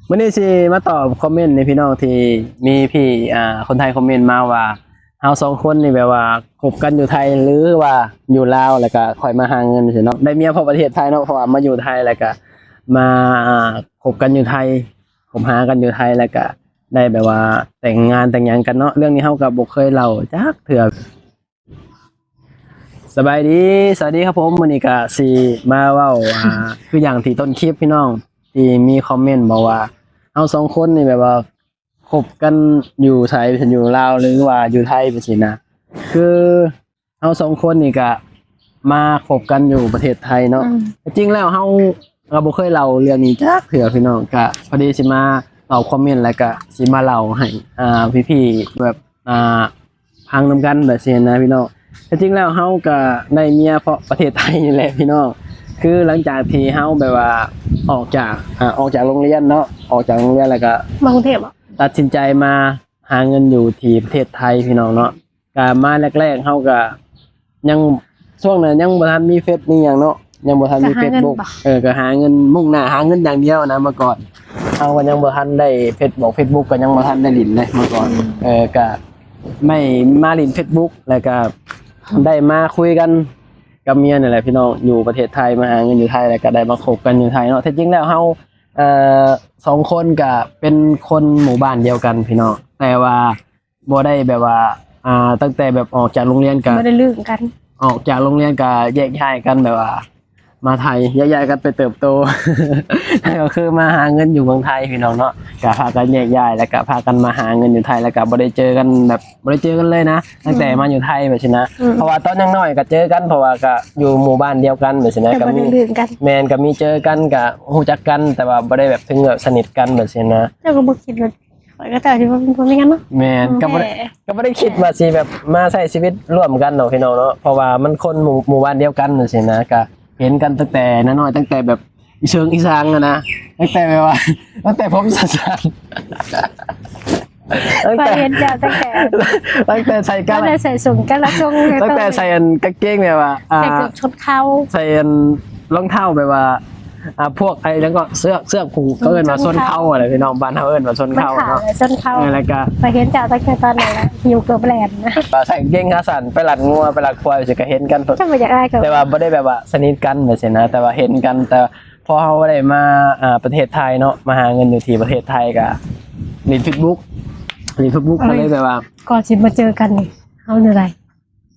ມື້ນີ້ຊິມາຕອບຄອມເມັນໃຫ້ພີ່ນ້ອງທີ່ມີພີ່ ອ່າ ຄົນໄທຄອມເມັນມາວ່າ ເຮົາສອງຄົນນີ້ແບບວ່າຄົບກັນຢູ່ໄທ ຫຼືວ່າຢູ່ລາວ ແລ້ວກະຄ່ອຍມາຫາເງິນຊີ້ເນາະ. ໄດ້ເມຍເພາະປະເທດໄທເນາະ ເພາະວ່າມາຢູ່ໄທ ແລ້ວກະມາ ອ່າ ຄົບກັນຢູ່ໄທ ຄົບຫາກັນຢູ່ໄທ ແລ້ວກະໄດ້ແບບວ່າແຕ່ງງານແຕ່ງຫຍັງກັນເນາະ. ເລື່ອງນີ້ເຮົາກະບໍ່ເຄີຍເລົ່າຈັກເທື່ອ. ສະບາຍດີ ສະຫວັດດີຄັບຜົມ. ມື້ນີ້ກະຊິມາເວົ້າ ອ່າ ຄືຢ່າງທີ່ຕົ້ນຄລິບພີ່ນ້ອງ ທີ່ມີຄອມເມັນບອກວ່າ ເຮົາສອງຄົນນີ້ແບບວ່າຄົບກັນຢູ່ໃສ ຢູ່ລາວ ຫຼືວ່າຢູ່ໄທ ຈັ່ງຊີ້ນະ. ຄືເຮົາສອງຄົນນີ້ກະມາຄົບກັນຢູ່ປະເທດໄທເນາະ. ອືມ ທີ່ຈິງແລ້ວເຮົາກະບໍ່ເຄີຍເລົ່າເລື່ອງນີ້ຈັກເທື່ອພີ່ນ້ອງ. ກະພໍດີຊິມາຕອບຄອມເມັນ ແລ້ວກະຊິມາເລົ່າໃຫ້ ອ່າ ພີ່ໆ ແບບ ອ່າ ຟັງນຳກັນແບບຊີ້ນະພີ່ນ້ອງ. ທີ່ຈິງແລ້ວເຮົາກະໄດ້ເມຍເພາະປະເທດໄທນີ້ແຫຼະພີ່ນ້ອງ. ຄືຫຼັງຈາກທີ່ເຮົາແບບວ່າອອກຈາກ ອ່າ ອອກຈາກໂຮງຮຽນເນາະ ອອກຈາກໂຮງຮຽນແລ້ວກະ ມາກຸງເທບເບາະ? ຕັດສິນໃຈມາຫາເງິນຢູ່ທີ່ປະເທດໄທພີ່ນ້ອງເນາະ. ກະມາແລກໆ ເຮົາກະ ຍັງ ຊ່ວງນັ້ນຍັງບໍ່ທັນມີເຟສມີຫຍັງເນາະ ຍັງບໍ່ທັນມີເຟສບຸກ. ເອີ ກະຫາເງິນ ມຸ່ງໜ້າຫາເງິນຢ່າງດຽວນະ. ເມື່ອກ່ອນເຮົາກະຍັງບໍ່ທັນໄດ້ເຟສ ເຟສບຸກກະຍັງບໍ່ທັນໄດ້ຫຼິ້ນເລີຍເມື່ອກ່ອນ. ເອີ ກະໄດ້ມາຫຼິ້ນເຟສບຸກ ແລ້ວກະໄດ້ມາຄຸຍກັນກັບເມຍນີ້ແຫຼະພີ່ນ້ອງ ຢູ່ປະເທດໄທ ມາຫາເງິນຢູ່ໄທ ແລ້ວກະໄດ້ມາຄົບກັນຢູ່ໄທເນາະ. ທີ່ຈິງແລ້ວເຮົາ ເອີ ສອງຄົນກະເປັນຄົນໝູ່ບ້ານດຽວກັນພີ່ນ້ອງ ແຕ່ວ່າ ບໍ່ໄດ້ແບບວ່າ ອ່າ ຕັ້ງແຕ່ແບບອອກຈາກໂຮງຮຽນກະ ບໍ່ໄດ້ລຶ້ງກັນ ອອກຈາກໂຮງຮຽນກະແຍກຍ້າຍກັນ ແບບວ່າມາໄທ ແຍກຍ້າຍກັນໄປເຕີບໂຕ ແລ້ວກະຄືມາຫາເງິນຢູ່ເມືອງໄທພີ່ນ້ອງເນາະ. ກະພາກັນແຍກຍ້າຍ ແລ້ວກະພາກັນມາຫາເງິນຢູ່ໄທ ແລ້ວກະບໍ່ໄດ້ເຈີກັນແບບ ບໍ່ໄດ້ເຈີກັນເລີຍນະ ຕັ້ງແຕ່ມາຢູ່ໄທແບບຊີ້ນະ. ເພາະວ່າຕອນຍັງນ້ອຍກະເຈີກັນ ເພາະວ່າກະຢູ່ໝູ່ບ້ານດຽວກັນແບບຊີ້ນະ ກະມີ ແມ່ນ ກະມີເຈີກັນ ກະຮູ້ຈັກກັນ ແຕ່ວ່າບໍ່ໄດ້ແບບເຖິງແບບສະໜິດກັນແບບຊີ້ນະ. ເຈົ້າກະບໍ່ຄິດວ່າ ຂ້ອຍກັບເຈົ້າຊິບໍ່ເປັນຜົວເມຍກັນເນາະ. ແມ່ນ ກະບໍ່ໄດ້ ກະບໍ່ໄດ້ຄິດວ່າຊິແບບມາໃຊ້ຊີວິດຮ່ວມກັນເນາະພີ່ນ້ອງເນາະ ເພາະວ່າມັນຄົນໝູ່ ໝູ່ບ້ານດຽວກັນຈັ່ງຊີ້ນະ. ກະເຫັນກັນຕັ້ງແຕ່ນ້ອຍໆ ຕັ້ງແຕ່ແບບອີເຊີງອີສາງຫັ້ນນະ ຕັ້ງແຕ່ແບບວ່າ ຕັ້ງແຕ່ຜົມສັ້ນໆ ຕັ້ງແຕ່ ຂ້ອຍເຫັນເຈົ້າຕັ້ງແຕ່ ຕັ້ງແຕ່ໃສ່ກະ ຕັ້ງແຕ່ໃສ່ສົ້ງກະລະຊົງ ຕັ້ງແຕ່ໃສ່ອັນກາງເກງແບບວ່າ ອ່າ ໃສ່ເກີບຊົນເຂົ່າ ໃສ່ອັນ ລອງເທົ້າແບບວ່າ ອ່າ ພວກໄອ້ຫຍັງເກາະ ເຊືອກ ເຊືອກຜູກ ເຂົາເອີ້ນວ່າຊົນເຂົ່າຫັ້ນແຫຼະພີ່ນ້ອງ ບ້ານເຮົາເອີ້ນວ່າຊົນເຂົ່າເນາະ. ຊົນເຂົ້າ ເອີ ແລ້ວກະ ຂ້ອຍເຫັນເຈົ້າຕັ້ງແຕ່ຕອນນັ້ນແຫຼະ ຫິ້ວເກີບແລ່ນນະ ໃສ່ກາງເກງຂາສັ້ນໄປລັດງົວ ໄປລັດຄວາຍ ຊິກະເຫັນກັນ ເຈົ້າບໍ່ຢາກອາຍເຂົາ ແຕ່ວ່າບໍ່ໄດ້ແບບວ່າສະໜິດກັນແບບຊີ້ນະ ແຕ່ວ່າເຫັນກັນ ແຕ່ພໍເຮົາໄດ້ມາ ອ່າ ປະເທດໄທເນາະ ມາຫາເງິນຢູ່ທີ່ປະເທດໄທ ກະຫຼິ້ນເຟສບຸກ ຫຼິ້ນເຟສບຸກ ກະເລີຍແບບວ່າ ກ່ອນຊິມາເຈີກັນນີ້ ເຮົາແນວໃດ?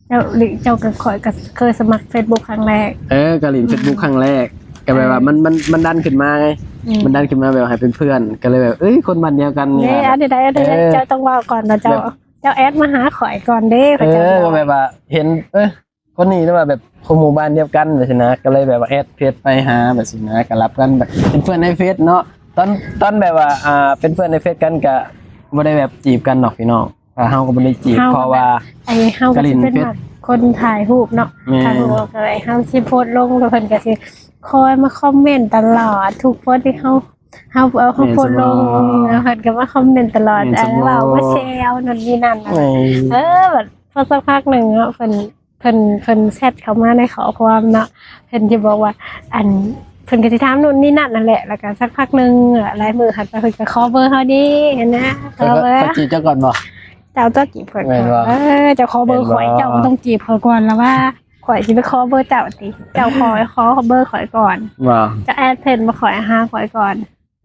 ເຈົ້າ ເຈົ້າກັບຂ້ອຍກະເຄີຍສະໝັກເຟສບຸກຄັ້ງແລກ. ເອີ ກະຫຼິ້ນເຟສບຸກຄັ້ງແລກ ກະແບບວ່າ ເອີ ມັນ ມັນ ມັນດັນຂຶ້ນມາໄງ ອືມ ມັນດັນຂຶ້ນມາແບບໃຫ້ເປັນເພື່ອນ ກະເລີຍແບບ ເອີຍ ຄົນບ້ານດຽວກັນນີ້ ອັນໃດ ອັນໃດ ເຈົ້າຕ້ອງເວົ້າກ່ອນວ່າເຈົ້າ ເຈົ້າແອດມາຫາຂ້ອຍກ່ອນເດ້ ເອີ ແບບວ່າເຫັນ ເອີ ຄົນນີ້ ຫຼືວ່າແບບຄົນໝູ່ບ້ານດຽວກັນແບບຊີ້ນະ ກະເລີຍແບບວ່າແອດເຟສໄປຫາແບບຊີ້ນະ ກະລັບກັນແບບເປັນເພື່ອນໃນເຟສເນາະ. ຕອນ ຕອນແບບວ່າ ອ່າ ເປັນເພື່ອນໃນເຟສກັນ ກະບໍ່ໄດ້ແບບຈີບກັນດອກພີ່ນ້ອງ ເຮົາກະບໍ່ໄດ້ຈີບ ເພາະວ່າ ເຮົາກະຊິເປັນແບບຄົນຖ່າຍຮູບເນາະ ຖ່າຍຮູບກະໄດ້ ເຮົາຊິໂພສລົງ ແລ້ວເພິ່ນກະຊິຄອຍມາຄອມເມັນຕະຫຼອດ ທຸກໂພສທີ່ເຮົາ ເຮົາ ເຮົາໂພສລົງ ເພິ່ນກະມາຄອມເມັນຕະຫຼອດ ເວົ້າມາແຊວ ໂນ່ນນີ້ນັ້ນ ເອີ ແບບພໍສັກພັກໜຶ່ງເນາະ ເພິ່ນ ເພິ່ນ ເພິ່ນແຊັດເຂົ້າມາໃນຂໍ້ຄວາມເນາະ ເພິ່ນຊິບອກວ່າ ອັນ ເພິ່ນກະຊິຖາມໂນ່ນນີ້ນັ້ນຫັ້ນແຫຼະ ແລ້ວກະສັກພັກໜຶ່ງ ຫຼາຍມື້ຖັດໄປເພິ່ນກະຂໍເບີເຮົາເດ້ຫັ້ນນະ ຂໍເບີ. ຂ້ອຍຈີບເຈົ້າກ່ອນບໍ່? ເຈົ້າຕ້ອງຈີບຂ້ອຍກ່ອນ ເອີ ເຈົ້າຂໍເບີຂ້ອຍ ເຈົ້າຕ້ອງຈີບຂ້ອຍກ່ອນລະວ່າ ຂ້ອຍຊິໄປຂໍເບີເຈົ້າຕິ ເຈົ້າຂໍ ຂໍເບີຂ້ອຍກ່ອນ ເຈົ້າແອດເຟສບໍ່ຂ້ອຍຫາຂ້ອຍກ່ອນ.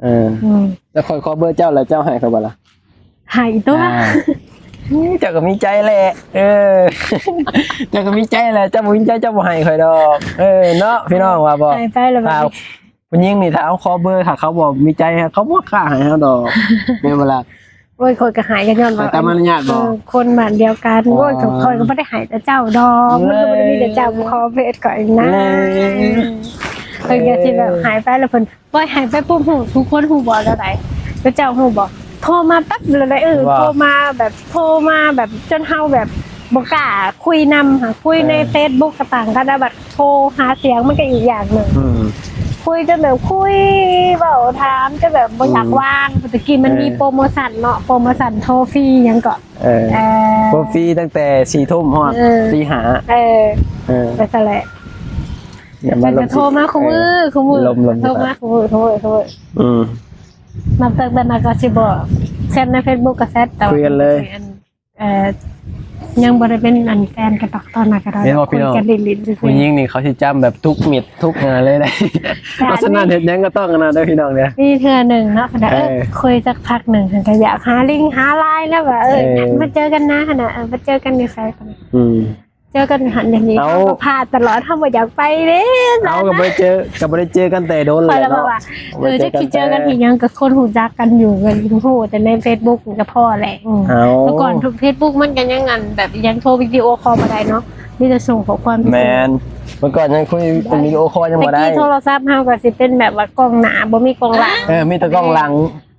ເອີ ອືມ ແຕ່ຂ້ອຍຂໍເບີເຈົ້າແລ້ວ ເຈົ້າໃຫ້ຂ້ອຍບໍ່ລະ? ໃຫ້ຕົວະ ເຈົ້າກະມີໃຈແຫຼະ ເອີ ເຈົ້າກະມີໃຈແຫຼະ ເຈົ້າບໍ່ມີໃຈເຈົ້າບໍ່ໃຫ້ຂ້ອຍດອກ ເອີ ເນາະ ພີ່ນ້ອງວ່າບໍ່? ໃຫ້ໄປແລ້ວ ຜູ້ຍິງນີ້ຖ້າເຮົາຂໍເບີ ຖ້າເຂົາບໍ່ມີໃຈ ເຂົາບໍ່ກ້າໃຫ້ເຮົາດອກ ແມ່ນບໍ່ລະ? ໂອ້ຍ ຂ້ອຍກະໃຫ້ກະຍ້ອນວ່າ ແຕ່ມານຍາດບໍ່ ຄົນບ້ານດຽວກັນ ໂອ້ຍ ຂ້ອຍກະບໍ່ໄດ້ໃຫ້ແຕ່ເຈົ້າດອກ ມັນກະບໍ່ໄດ້ມີແຕ່ເຈົ້າ ຂໍເຟສຂ້ອຍນະ ເພິ່ນກະຊິແບບໃຫ້ໄປແລ້ວເພິ່ນ ປ່ອຍໃຫ້ໄປປຸບ ຮູ້ ທຸກຄົນຮູ້ບໍ່ແນວໃດ ແລ້ວເຈົ້າຮູ້ບໍ່ ໂທມາປັບເລີຍ ເອີ ໂທມາແບບ ໂທມາແບບ ຈົນເຮົາແບບບໍ່ກ້າຄຸຍນຳ ຫາຄຸຍໃນເຟສບຸກກະຕ່າງກັນ ແລ້ວບັດໂທຫາສຽງມັນກະອີກຢ່າງໜຶ່ງ ຄຸຍຈົນແບບ ຄຸຍເວົ້າຖາມຈົນແບບບໍ່ຢາກວາງ ແຕ່ກີ້ມັນມີໂປຣໂມຊັນເນາະ ໂປຣໂມຊັນໂທຟຣີຫຍັງເກາະ ເອີ ໂທຣຟີຕັ້ງແຕ່ສີ່ທຸ່ມຮອດ ເອີ ຕີຫ້າ ເອີ ເອີ ໄປຊັ້ນແຫຼະ ເພິ່ນກະໂທມາຄູ່ມື້ ຄູ່ມື້ ໂທມາຄູ່ມື້ ຄູ່ມື້ ຄູ່ມື້ ອືມ ນັບຕັ້ງແຕ່ນັ້ນກໍຊິບໍ່ແຊັດໃນເຟສບຸກກໍແຊັດ ແຕ່ວ່າ ຄຸຍກັນເລີຍ ອັນ ເອີ ຍັງບໍ່ໄດ້ເປັນອັນແຟນກັນດອກ ຕອນນັ້ນກໍໄດ້ ເຫັນບໍ່ພີ່ນ້ອງ ຄຸຍກັນຫຼິ້ນໆຊື່ໆ ຜູ້ຍິງນີ້ເຂົາຊິຈຳແບບທຸກເມັດທຸກອັນນັ້ນເລີຍເດ້ ເພາະສະນັ້ນເຮັດຫຍັງກໍຕ້ອງອັນນັ້ນເດີພີ່ນ້ອງເດີ. ມີເທື່ອໜຶ່ງເນາະ ເພິ່ນວ່າ ເອີ ເອີ ຄຸຍສັກພັກໜຶ່ງ ເພິ່ນກໍຢາກຫາລິ້ງຫາລາຍແລ້ວວ່າ ເອີ ເອີ ມາເຈີກັນນະ ຫັ້ນນະ ເອີ ມາເຈີກັນຢູ່ໃສ ອືມ ເຈີກັນຫັ້ນນີ້ ເຮົາກໍພາດຕະຫຼອດ ເຮົາບໍ່ຢາກໄປເດ້. ເຮົາກໍບໍ່ໄດ້ເຈີ ກໍບໍ່ໄດ້ເຈີກັນແຕ່ດົນແລ້ວເນາະ ເອີ ຈັກຊິເຈີກັນເຮັດຫຍັງ ກໍຄົນຮູ້ຈັກກັນຢູ່ ກໍຮູ້ແຕ່ໃນເຟສບຸກກໍພໍແຫຼະ. ອືມ ແຕ່ກ່ອນເຟສບຸກມັນກໍຍັງອັນແບບຍັງໂທວິດີໂອຄໍບໍ່ໄດ້ເນາະ ມີແຕ່ສົ່ງຂໍ້ຄວາມຊື່ໆ. ແມ່ນ ເມື່ອກ່ອນຍັງຄຸຍເປັນວິດີໂອຄໍຍັງບໍ່ໄດ້ ແຕ່ກີ້ໂທລະສັບເຮົາກໍຊິເປັນແບບວ່າກ້ອງໜ້າບໍ່ມີກ້ອງຫຼັງ ເອີ ມີແຕ່ກ້ອງຫຼັງ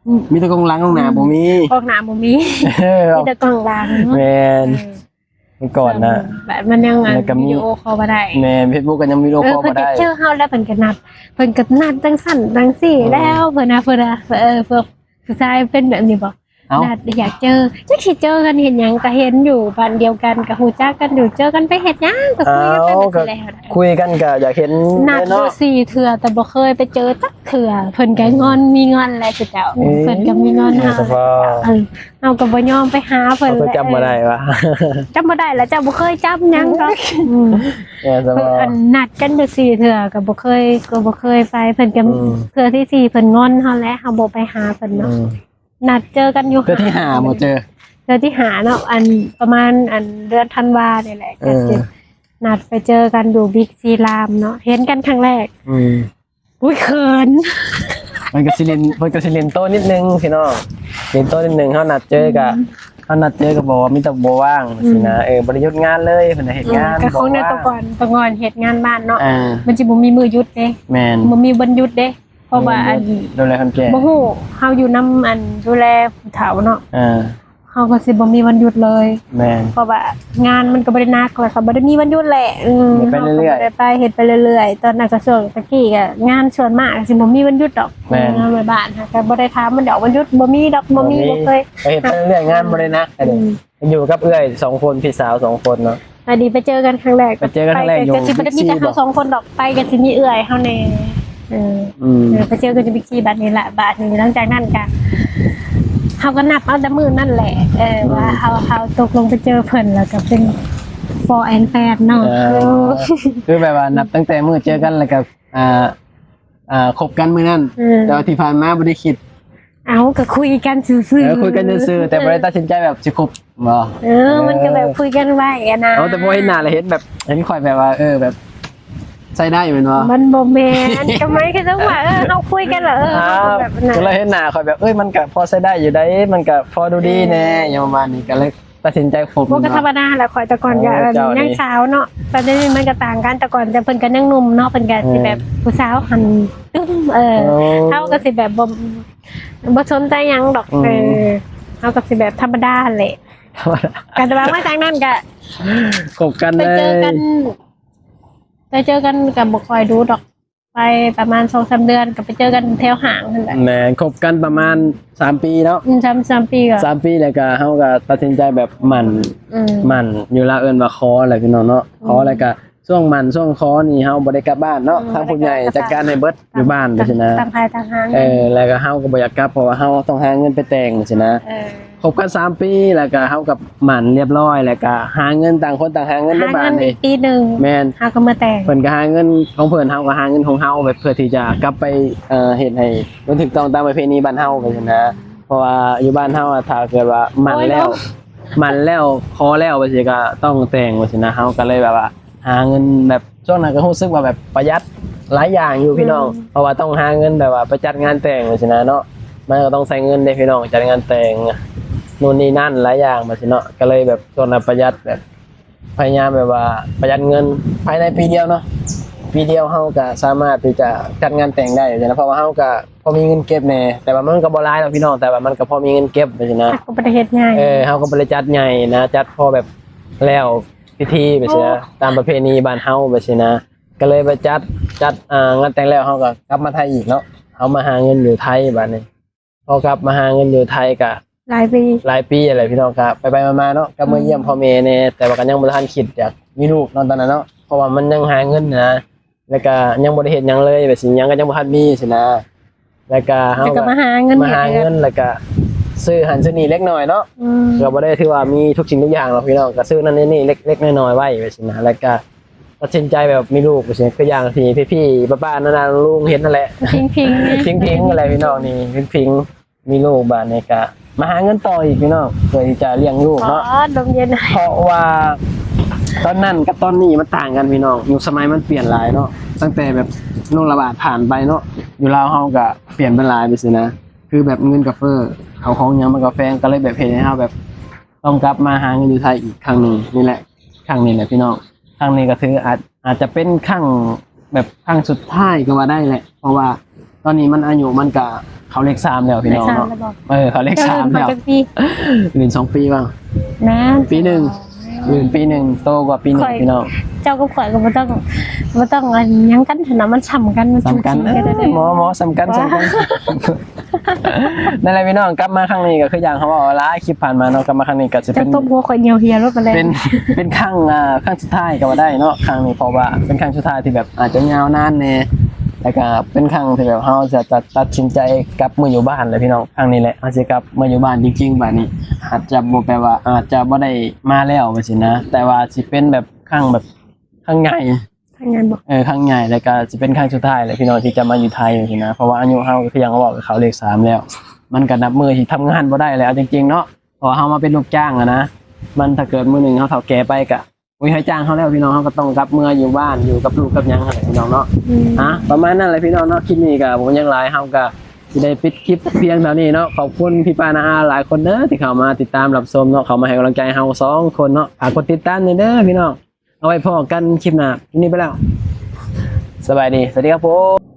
ອືມ ມີແຕ່ກ້ອງຫຼັງ ກ້ອງໜ້າບໍ່ມີ ອືມ ກ້ອງໜ້າບໍ່ມີ ເອີ ມີແຕ່ກ້ອງຫຼັງ ແມ່ນ ເອີ ເມື່ອກ່ອນນະ ແບບມັນຍັງ ແລ້ວກໍມີ ວິດີໂອຄໍບໍ່ໄດ້ ແມ່ນ ເຟສບຸກກໍຍັງວິດີໂອຄໍບໍ່ໄດ້ ເອີ ເພິ່ນເຈີເຮົາແລ້ວເພິ່ນກໍນັດ ເພິ່ນກໍນັດຈັ່ງຊັ້ນຈັ່ງຊີ້ ອືມ ແລ້ວເພິ່ນນະ ເພິ່ນນະ ເອີ ເພິ່ນ ຜູ້ຊາຍເປັນແບບນີ້ບໍ່? ເອົ້າ ນັດຢາກເຈີ ຈັກຊິເຈີກັນເຮັດຫຍັງ ກໍເຫັນຢູ່ບ້ານດຽວກັນ ກໍຮູ້ຈັກກັນຢູ່ ເຈີກັນໄປເຮັດຫຍັງ ກໍຄຸຍກັນ ເອົ້າ ກໍ ກໍ ແລ້ວ ຄຸຍກັນກໍຢາກເຫັນ ນັດຢູ່ ເນາະ ສີ່ເທື່ອ ແຕ່ບໍ່ເຄີຍໄປເຈີຈັກເທື່ອ ເພິ່ນກໍງອນ ອືມ ມີງອນແຫຼະເຂົາເຈົ້າ ເອີ ເພິ່ນກໍມີງອນເຮົາ ເອີ ເຮົາກໍບໍ່ຍອມໄປຫາເພິ່ນ ເຮົາກໍຈຳບໍ່ໄດ້ວ່າ ຈຳບໍ່ໄດ້ລະ ເຈົ້າບໍ່ເຄີຍຈຳຫຍັງດອກ ອືມ ເອີ ເພິ່ນ ອັນ ນັດກັນຢູ່ສີ່ເທື່ອ ກໍບໍ່ເຄີຍ ກໍບໍ່ເຄີຍໄປ ເພິ່ນກໍ ອືມ ເທື່ອທີສີ່ເພິ່ນງອນເຮົາແຫຼະ ເຮົາບໍ່ໄປຫາເພິ່ນເນາະ ອືມ ນັດເຈີກັນຢູ່ ເທື່ອທີຫ້າບໍ່ເຈີ ເທື່ອທີຫ້າເນາະ ອັນ ປະມານ ອັນ ເດືອນທັນວານີ້ແຫຼະ ເອີ ກໍຊິນັດໄປເຈີກັນຢູ່ບິກຊີລາມເນາະ ເຫັນກັນຄັ້ງແລກ ອືມ ອຸ້ຍ ເຂີນ ເພິ່ນກໍຊິຫຼິ້ນ ເພິ່ນກໍຊິຫຼິ້ນໂຕນິດໜຶ່ງພີ່ນ້ອງ ຫຼິ້ນໂຕນິດໜຶ່ງ ເຮົານັດເຈີກໍ ອືມ ເຮົານັດເຈີກໍບອກວ່າມີແຕ່ບໍ່ວ່າງ ອືມ ຊີ້ນະ ເອີ ບໍ່ໄດ້ຢຸດງານເລີຍ ເພິ່ນນະເຮັດ ອືມ ງານ ກໍຂອງແນວ ບໍ່ວ່າງ ແຕ່ກ່ອນ ແຕ່ກ່ອນເຮັດງານບ້ານເນາະ ອ່າ ມັນຊິບໍ່ມີມື້ຢຸດເດ້ ແມ່ນ ບໍ່ມີວັນຢຸດເດ້ ເພາະວ່າ ແມ່ນ ອັນ ດູແລຄົນແກ່ ບໍ່ຮູ້ ເຮົາຢູ່ນຳ ອັນ ດູແລຜູ້ເຖົ້າເນາະ ອ່າ ເຮົາກໍຊິບໍ່ມີວັນຢຸດເລີຍ ແມ່ນ ເພາະວ່າງານມັນກໍບໍ່ໄດ້ໜັກ ແລ້ວກໍບໍ່ໄດ້ມີວັນຢຸດແຫຼະ ອືມ ເຮັດໄປເລື້ອຍໆ ເຮົາກໍບໍ່ໄດ້ໄປ ເຮັດໄປເລື້ອຍໆ ຕອນນັ້ນກໍຊ່ວງຕະກີ້ກໍງານສ່ວນມາກກໍຊິບໍ່ມີວັນຢຸດດອກ ແມ່ນ ງານແມ່ບ້ານ ເຮົາກໍບໍ່ໄດ້ຖາມມັນດອກ ວັນຢຸດບໍ່ມີດອກ ບໍ່ມີ ບໍ່ມີ ບໍ່ເຄີຍ ໄປເຮັດໄປເລື້ອຍໆ ງານບໍ່ໄດ້ໜັກ ອືມ ຢູ່ກັບເອື້ອຍສອງຄົນ ພີ່ສາວສອງຄົນເນາະ ອັນນີ້ໄປເຈີກັນຄັ້ງແລກ ໄປເຈີກັນຄັ້ງແລກ ກໍ ຢູ່ ກໍຊິບໍ່ໄດ້ມີແຕ່ເຮົາສອງຄົນດອກ ໄປກໍຊິມີເອື້ອຍເຮົາແດ່ ເອີ ອືມ ເອີ ໄປເຈີກັນຢູ່ບິກຊີ ບັດນີ້ລະ ບັດນີ້ ຫຼັງຈາກນັ້ນກໍ ເຮົາກໍນັບເອົາແຕ່ມື້ນັ້ນແຫຼະ ເອີ ອືມ ວ່າເຮົາ ເຮົາຕົກລົງໄປເຈີເພິ່ນ ແລ້ວກໍເປັນ for and fan ເນາະ ເອີ ເອີ ຄືແບບວ່ານັບຕັ້ງແຕ່ມື້ເຈີກັນ ແລ້ວກໍ ອ່າ ອ່າ ຄົບກັນມື້ນັ້ນ ອືມ ແຕ່ວ່າທີ່ຜ່ານມາບໍ່ໄດ້ຄິດ ເອົ້າ ກໍຄຸຍກັນຊື່ໆ ເອີ ຄຸຍກັນຊື່ໆ ແຕ່ບໍ່ໄດ້ຕັດສິນໃຈແບບຊິຄົບບໍ່ ເອີ ມັນກໍແບບຄຸຍກັນໄວ້ຫັ້ນນະ ເອີ ແຕ່ພໍເຫັນໜ້າແລ້ວເຫັນແບບ ເຫັນຂ້ອຍແບບວ່າ ເອີ ແບບໃຊ້ໄດ້ແມ່ນບໍ່? ມັນບໍ່ແມ່ນ ກໍໝາຍຄືວ່າ ເອີ ເຮົາຄຸຍກັນແລ້ວ ເອີ ເຮົາກໍແບບນັ້ນ ກໍເລີຍເຫັນໜ້າຂ້ອຍແບບ ເອີຍ ມັນກໍພໍໃຊ້ໄດ້ຢູ່ໃດ໋ ມັນກໍພໍດູດີແດ່ ເອີ ຫຍັງປະມານນີ້ ກໍເລີຍ ຕັດສິນໃຈຄົບ ບໍ່ ກໍທຳມະດາແຫຼະ ຂ້ອຍແຕ່ກ່ອນກໍ ໂອ້ ເອີ ເຈົ້າ ຍັງ ນີ້ ສາວເນາະ ແຕ່ດຽວນີ້ມັນກໍຕ່າງກັນ ແຕ່ກ່ອນແຕ່ເພິ່ນກໍຍັງໜຸ່ມເນາະ ເພິ່ນກໍ ເອີ ຊິແບບຜູ້ສາວຫັ້ນຕຶ້ມ ເອີ ໂອ້ ເຮົາກໍຊິແບບບໍ່ ບໍ່ສົນໃຈຫຍັງດອກ ອືມ ເອີ ເຮົາກໍຊິແບບທຳມະດາຫັ້ນແຫຼະ ທຳມະດາ ກໍແຕ່ວ່າມາຈາກນັ້ນກໍ ຄົບກັນ ໄປເຈີກັນ ໄປເຈີກັນກໍບໍ່ຄ່ອຍດູດອກ ໄປປະມານສອງສາມເດືອນ ກໍໄປເຈີກັນແຖວຫ້າງຫັ້ນແຫຼະ ແມ່ນ ຄົບກັນປະມານສາມປີເນາະ ອືມ ສາມ ສາມປີກໍ ສາມປີ ແລ້ວກໍເຮົາກໍຕັດສິນໃຈແບບໝັ້ນ ອືມ ໝັ້ນຢູ່ລາວເອີ້ນວ່າຂໍແຫຼະພີ່ນ້ອງເນາະ ອືມ ຂໍ ແລ້ວກໍຊ່ວງໝັ້ນຊ່ວງຂໍນີ້ເຮົາບໍ່ໄດ້ກັບບ້ານເນາະ ອືມ ທາງຜູ້ໃຫຍ່ຈັດການໃຫ້ເບິດ ຢູ່ບ້ານຈັ່ງຊີ້ນະ ຕ່າງໃຜຕ່າງຫາ ເອີ ແລ້ວກໍເຮົາກໍບໍ່ຢາກກັບ ເພາະວ່າເຮົາຕ້ອງຫາເງິນໄປແຕ່ງຈັ່ງຊີ້ນະ ເອີ ຄົບກັນສາມປີ ແລ້ວກໍເຮົາກໍໝັ້ນລຽບຮ້ອຍ ແລ້ວກໍຫາເງິນ ຕ່າງຄົນຕ່າງຫາເງິນໃນບ້ານນີ້ ປີໜຶ່ງ ແມ່ນ ເຮົາກໍມາແຕ່ງ ເພິ່ນກໍຫາເງິນຂອງເພິ່ນ ເຮົາກໍຫາເງິນຂອງເຮົາ ແບບເພື່ອທີ່ຈະກັບໄປ ເອີ ເຮັດໃຫ້ມັນຖືກຕ້ອງຕາມປະເພນີບ້ານເຮົາຈັ່ງຊີ້ນະ ເພາະວ່າຢູ່ບ້ານເຮົາ ຖ້າເກີດວ່າໝັ້ນແລ້ວ ໂອ້ຍເນາະ ໝັ້ນແລ້ວ ຂໍແລ້ວ ວ່າຊີ້ ກໍຕ້ອງແຕ່ງ ວ່າຊີ້ນະ ເຮົາກໍເລີຍແບບວ່າ ຫາເງິນແບບ ຊ່ວງນັ້ນກໍຮູ້ສຶກວ່າແບບປະຢັດຫຼາຍຢ່າງຢູ່ພີ່ນ້ອງ ອືມ ເພາະວ່າຕ້ອງຫາເງິນແບບວ່າໄປຈັດງານແຕ່ງຈັ່ງຊີ້ນະເນາະ ມັນກໍຕ້ອງໃຊ້ເງິນເດ້ພີ່ນ້ອງ ຈັດງານແຕ່ງ ນູ່ນນີ້ນັ້ນຫຼາຍຢ່າງແບບຊີ້ເນາະ ກໍເລີຍແບບຊ່ວງນັ້ນປະຢັດ ແບບພະຍາຍາມແບບວ່າປະຢັດເງິນ ພາຍໃນປີດຽວເນາະ ປີດຽວເຮົາກໍສາມາດທີ່ຈະຈັດງານແຕ່ງໄດ້ຈັ່ງຊີ້ນະ ເພາະວ່າເຮົາກໍພໍມີເງິນເກັບແດ່ ແຕ່ວ່າມັນກໍບໍ່ຫຼາຍດອກພີ່ນ້ອງ ແຕ່ວ່າມັນກໍພໍມີເງິນເກັບຈັ່ງຊີ້ນະ ເຮົາກໍບໍ່ໄດ້ເຮັດໃຫຍ່ ເອີ ເຮົາກໍບໍ່ໄດ້ຈັດໃຫຍ່ນະ ຈັດພໍແບບແລ້ວ ພິທີແບບຊີ້ນະ ໂອ້ ຕາມປະເພນີບ້ານເຮົາແບບຊີ້ນະ ກໍເລີຍໄປຈັດ ຈັດ ອ່າ ງານແຕ່ງແລ້ວ ເຮົາກໍກັບມາໄທອີກເນາະ ເຮົາມາຫາເງິນຢູ່ໄທບາດນີ້ ພໍກັບມາຫາເງິນຢູ່ໄທກໍຫຼາຍປີ ຫຼາຍປີແລ້ວພີ່ນ້ອງ ກໍໄປໆມາໆເນາະ ກໍມາຢ້ຽມ ອືມ ພໍ່ແມ່ແດ່ ແຕ່ວ່າກໍຍັງບໍ່ທັນຄິດຢາກມີລູກເນາະ ຕອນນັ້ນເນາະ ເພາະວ່າມັນຍັງຫາເງິນນະ ແລ້ວກໍຍັງບໍ່ໄດ້ເຮັດຫຍັງເລີຍ ແບບຊີ້ ຫຍັງກໍຍັງບໍ່ທັນມີຊີ້ນະ ແລ້ວກໍເຮົາ ແລ້ວກໍ ກໍ ມາຫາເງິນ ມາຫາເງິນ ເຮັດເຮືອນ ແລ້ວກໍຊື້ຫັ້ນຊື້ນີ້ເລັກນ້ອຍເນາະ. ອືມ ກໍບໍ່ໄດ້ຖືວ່າມີທຸກສິ່ງທຸກຢ່າງດອກພີ່ນ້ອງ ກໍຊື້ນັ້ນນີ້ເລັກໆນ້ອຍໆໄວ້ໄປຊີ້ນະ ແລ້ວກໍຕັດສິນໃຈແບບມີລູກໄປຊີ້ນະ ຄືຢ່າງທີ່ພີ່ໆປ້າໆນ້າໆລຸງໆເຫັນນັ້ນແຫຼະ ພິງໆ ພິງໆນັ້ນແຫຼະພີ່ນ້ອງ ນີ້ພິງໆ ມີລູກບາດນີ້ກະມາຫາເງິນຕໍ່ອີກພີ່ນ້ອງ ເພື່ອທີ່ຈະລ້ຽງລູກເນາະ. ອໍ ລົມເຢັນ ເພາະວ່າຕອນນັ້ນກັບຕອນນີ້ມັນຕ່າງກັນພີ່ນ້ອງ ຍຸກສະໄໝມັນປ່ຽນຫຼາຍເນາະ ຕັ້ງແຕ່ແບບໂລກລະບາດຜ່ານໄປເນາະ ຢູ່ລາວເຮົາກະປ່ຽນໄປຫຼາຍໄປຊີ້ນະ ຄືແບບເງິນກະເຟີ້ ເຂົ້າຂອງຫຍັງມັນກະແພງ ກະເລີຍແບບເຮັດໃຫ້ເຮົາແບບຕ້ອງກັບມາຫາເງິນຢູ່ໄທອີກຄັ້ງໜຶ່ງ ນີ້ແຫຼະ ຄັ້ງນີ້ແຫຼະພີ່ນ້ອງ ຄັ້ງນີ້ກະຖືອາດ ອາດຈະເປັນຄັ້ງແບບຄັ້ງສຸດທ້າຍກໍວ່າໄດ້ແຫຼະ ເພາະວ່າຕອນນີ້ມັນອາຍຸມັນກະເຂົ້າເລກສາມແລ້ວພີ່ນ້ອງເນາະ. ເອີ ເຂົ້າເລກສາມແລ້ວ ເຂົ້າຈັກປີ? ເປັນສອງປີບໍ່? ແມ່ນ ປີໜຶ່ງ ເປັນປີໜຶ່ງ ໂຕກວ່າປີໜຶ່ງພີ່ນ້ອງ. ເຈົ້າກັບຂ້ອຍກໍບໍ່ຕ້ອງ ບໍ່ຕ້ອງອັນຫຍັງກັນຫັ້ນນະ ມັນສ່ຳກັນ ມັນສ່ຳກັນ ເອີ ໝໍ ໝໍ ສ່ຳກັນ ສ່ຳກັນ. ນັ້ນແຫຼະພີ່ນ້ອງ ກັບມາຄັ້ງນີ້ກໍຄືຢ່າງເຮົາເວົ້າຫຼາຍຄລິບຜ່ານມາເນາະ ກັບມາຄັ້ງນີ້ກໍຊິເປັນ ເຈົ້າຕົບຫົວຂ້ອຍຍ່ຽວເຮຍໂລດ ເປັນ ເປັນຄັ້ງ ອ່າ ຄັ້ງສຸດທ້າຍກໍວ່າໄດ້ເນາະ ຄັ້ງນີ້ ເພາະວ່າເປັນຄັ້ງສຸດທ້າຍທີ່ແບບອາດຈະຍາວນານແດ່ ແລ້ວກໍເປັນຄັ້ງທີ່ແບບເຮົາຈະຕັດ ຕັດສິນໃຈກັບເມືອຢູ່ບ້ານແຫຼະພີ່ນ້ອງ. ຄັ້ງນີ້ແຫຼະເຮົາຊິກັບເມືອຢູ່ບ້ານຈິງໆ ບາດນີ້ອາດຈະບໍ່ ແປວ່າອາດຈະບໍ່ໄດ້ມາແລ້ວວ່າຊີ້ນະ ແຕ່ວ່າຊິເປັນແບບຄັ້ງ ແບບຄັ້ງໃຫຍ່ ຄັ້ງໃຫຍ່ບໍ່? ເອີ ຄັ້ງໃຫຍ່ ແລ້ວກໍຊິເປັນຄັ້ງສຸດທ້າຍແຫຼະພີ່ນ້ອງ ທີ່ຈະມາຢູ່ໄທຊີ້ນະ ເພາະວ່າອາຍຸເຮົາກໍຄືຫຍັງເວົ້າ ເຂົ້າເລກສາມແລ້ວ ມັນກໍນັບມື້ທີ່ທຳງານບໍ່ໄດ້ແລ້ວ ເອົາຈິງໆເນາະ ເພາະວ່າເຮົາມາເປັນລູກຈ້າງຫັ້ນນະ ມັນ ຖ້າເກີດມື້ໜຶ່ງເຮົາເຖົ້າແກ່ໄປກໍ ໂອ້ຍ ນາຍຈ້າງເຮົາແລ້ວພີ່ນ້ອງ ເຮົາກໍຕ້ອງກັບເມືອຢູ່ບ້ານ ຢູ່ກັບລູກກັບຫຍັງຫັ້ນແຫຼະພີ່ນ້ອງເນາະ. ອືມ ອ່ະ ປະມານນັ້ນແຫຼະພີ່ນ້ອງເນາະ ຄລິບນີ້ກໍບໍ່ຫຍັງຫຼາຍ ເຮົາກໍຊິໄດ້ປິດຄລິບພຽງເທົ່ານີ້ເນາະ. ຂອບຄຸນພີ່ປ້ານ້າອາຫຼາຍຄົນເດີ ທີ່ເຂົ້າມາຕິດຕາມຮັບຊົມເນາະ ເຂົ້າມາໃຫ້ກຳລັງໃຈເຮົາສອງຄົນເນາະ. ຝາກກົດຕິດຕາມແດ່ເດີພີ່ນ້ອງ. ເອົາໄວ້ພໍ້ກັນຄລິບໜ້າ ຄລິບນີ້ໄປແລ້ວ ສະບາຍດີ ສະຫວັດດີຄັບຜົມ.